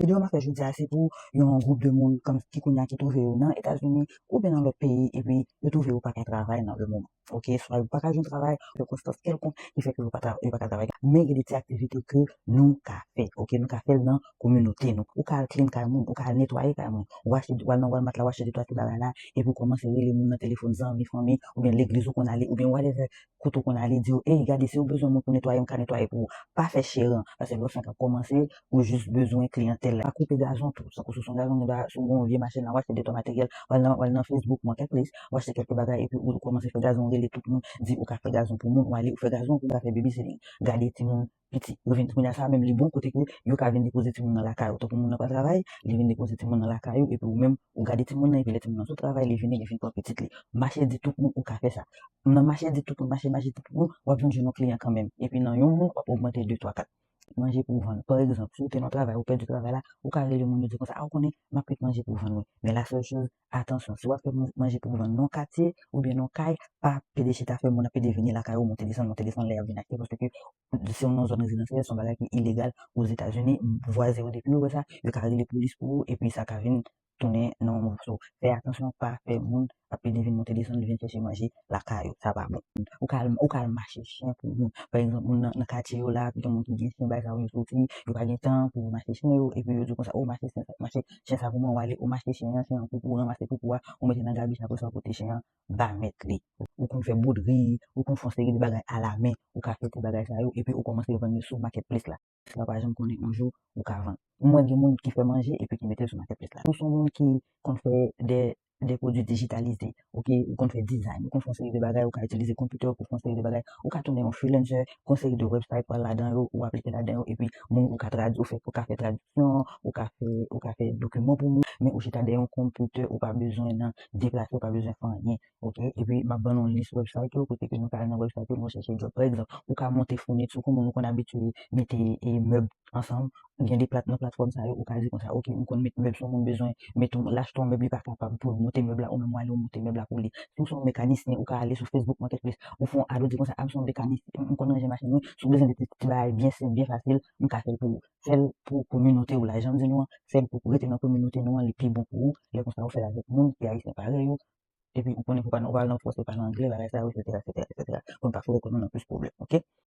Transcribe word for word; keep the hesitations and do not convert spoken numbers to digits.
Videyo m ap fè jodi a, se pou yon gwoup de moun kòm ki kounye a ki twouve yo nan Etazini oubyen nan lòt peyi, epi yo twouve yo pa ka travay nan le moman. Ok, swa yo pa ka jwenn travay, sikonstans kèlkonk ki fè ke yo pa, yo pa ka travay. Men gen de ti aktivite ke nou ka fè. Ok, nou ka fè l nan kominote nou. Ou ka al clean kay moun, ou ka al netwaye kay moun. Ou achte, ou al nan Walmart la, ou achte de twa ti bagay la, epi ou kòmanse rele moun nan telefòn, zanmi, fanmi, oubyen legliz ou konn ale, oubyen whatever, kote ou konn ale, di yo, ey, gade, si ou bezwen moun pou netwaye, m ka netwaye pou ou. Pa fè chèran, paske lòt fwa k ap kòmanse, ou jis bezwen kliyantèl la. Pa koupe gazon tou. Tankou si w se yon gazonye, si w gen yon vye machin la, w achte de twa materyèl, w al nan, w al nan Facebook Marketplace, w achte kèk bagay, epi ou kòmanse fè gazon, ou rele tout moun, di ou ka fè gazon pou moun, ou ale, ou fè gazon, ou ka fè babysitting. Gade timoun piti. Yo vin, kounye a sa menm li bon kote ke yo ka vin depoze timoun nan lakay ou. Tankou moun nan pa travay, li vin depoze timoun nan lakay ou, epi ou menm, ou gade timoun nan, epi lè timoun nan sot travay, li vini, li vin pran pitit li. Mache di tout moun ou ka fè sa. Nan mache di tout moun, mache, mache di tout moun, w ap vin jwenn yon kliyan kanmenm. Epi nan yon moun, w ap ogmante de, twa, kat. Manje pou w vann. Pa egzanp, si w te nan yon travay, ou pèdi travay la, ou ka rele moun yo di konsa, a, ou konnen, m ap met manje pou w vann, wi. Men la sèl choz, atansyon, si w ap fè moun, manje pou w vann nan katye, oubyen nan kay, pa pede chita fè moun ap pede vini lakay ou, monte desann, monte desann, lè y ap vin achte, paske se yon zòn rezidansyèl, se yon bagay ki ilegal Ozetazini, vwazen yo depi yo wè sa, yo ka rele polis pou ou, epi sa ka vin tounen nan yon move. So, fè atansyon, pa fè moun ap pede vin monte desann, vin chèche manje lakay ou, sa pa bon. Ou ka al, ou ka al mache chen pou moun. Pa egzanp, moun nan, nan katye yo la, gen moun ki gen chen, bagay sa yo, yo soti, yo pa gen tan pou yo mache chen yo, epi yo di konsa, o, mache chen sa, mache chen sa pou mwen, ou ale, ou mache chen an, chen an pou, pou ou ranmase pou, pou a, ou mete nan gabich, apre sa, ou pote chen an ba mèt li. Ou konn fè bwodri, ou konn fè yon seri de bagay alamen, ou ka fè ti bagay sa yo, epi ou kòmanse vann yo sou Marketplace la. Ou pa janm konnen yon jou ou ka vann. Mwen gen moun ki fè manje epi ki mete l sou Marketplace la. Ou se yon moun ki konn fè de, de pwodui dijitalize, ok, ou konn fè design, ou konn fè yon seri de bagay, ou ka itilize konpitè pou fè yon seri de bagay, ou ka tounen yon freelancer, fè yon seri de website, pral ladan yo, ou aplike ladan yo, epi moun ou ka tradi-, ou fè, ou ka fè tradiksyon, ou ka fè, ou ka fè dokiman pou moun, men ou chita dèyè yon konpitè, ou pa bezwen nan deplase, ou pa bezwen fè anyen. Ok, epi m ap ban nou yon lis website yo, kote ke nou ka al nan website yo, nou chèche job. Pa egzanp, ou ka monte founiti, kòman nou konn abitye mete, e, mèb ansanm. Gen de plat nan platfòm sa yo, ou ka di konsa, ok, m konn met mèb, si yon moun bezwen met yon, l achte yon mèb, li pa kapab pou l monte mèb la, ou menm w ale, ou monte mèb la pou li. Si w se yon mekanisyen, ou ka ale sou Facebook Marketplace, ou fè yon ad, ou di konsa, a, m se yon mekanisyen, m konn ranje machin, wi. Si w bezwen de ti, ti bagay byen senp, byen fasil, m ka fè l pou ou. Fè l pou kominote w la. Jan m di nou an, fè l pou, pou rete nan kominote nou an, li pi bon pou ou. Lè konsa, ou fè l avèk moun ki ayisyen parèy ou. Epi ou konnen fò pa nou pale nan fransè, pale anglè, bagay sa yo, etsetera, etsetera, etsetera. Pou n pa foure kò nou nan plis pwoblèm, ok?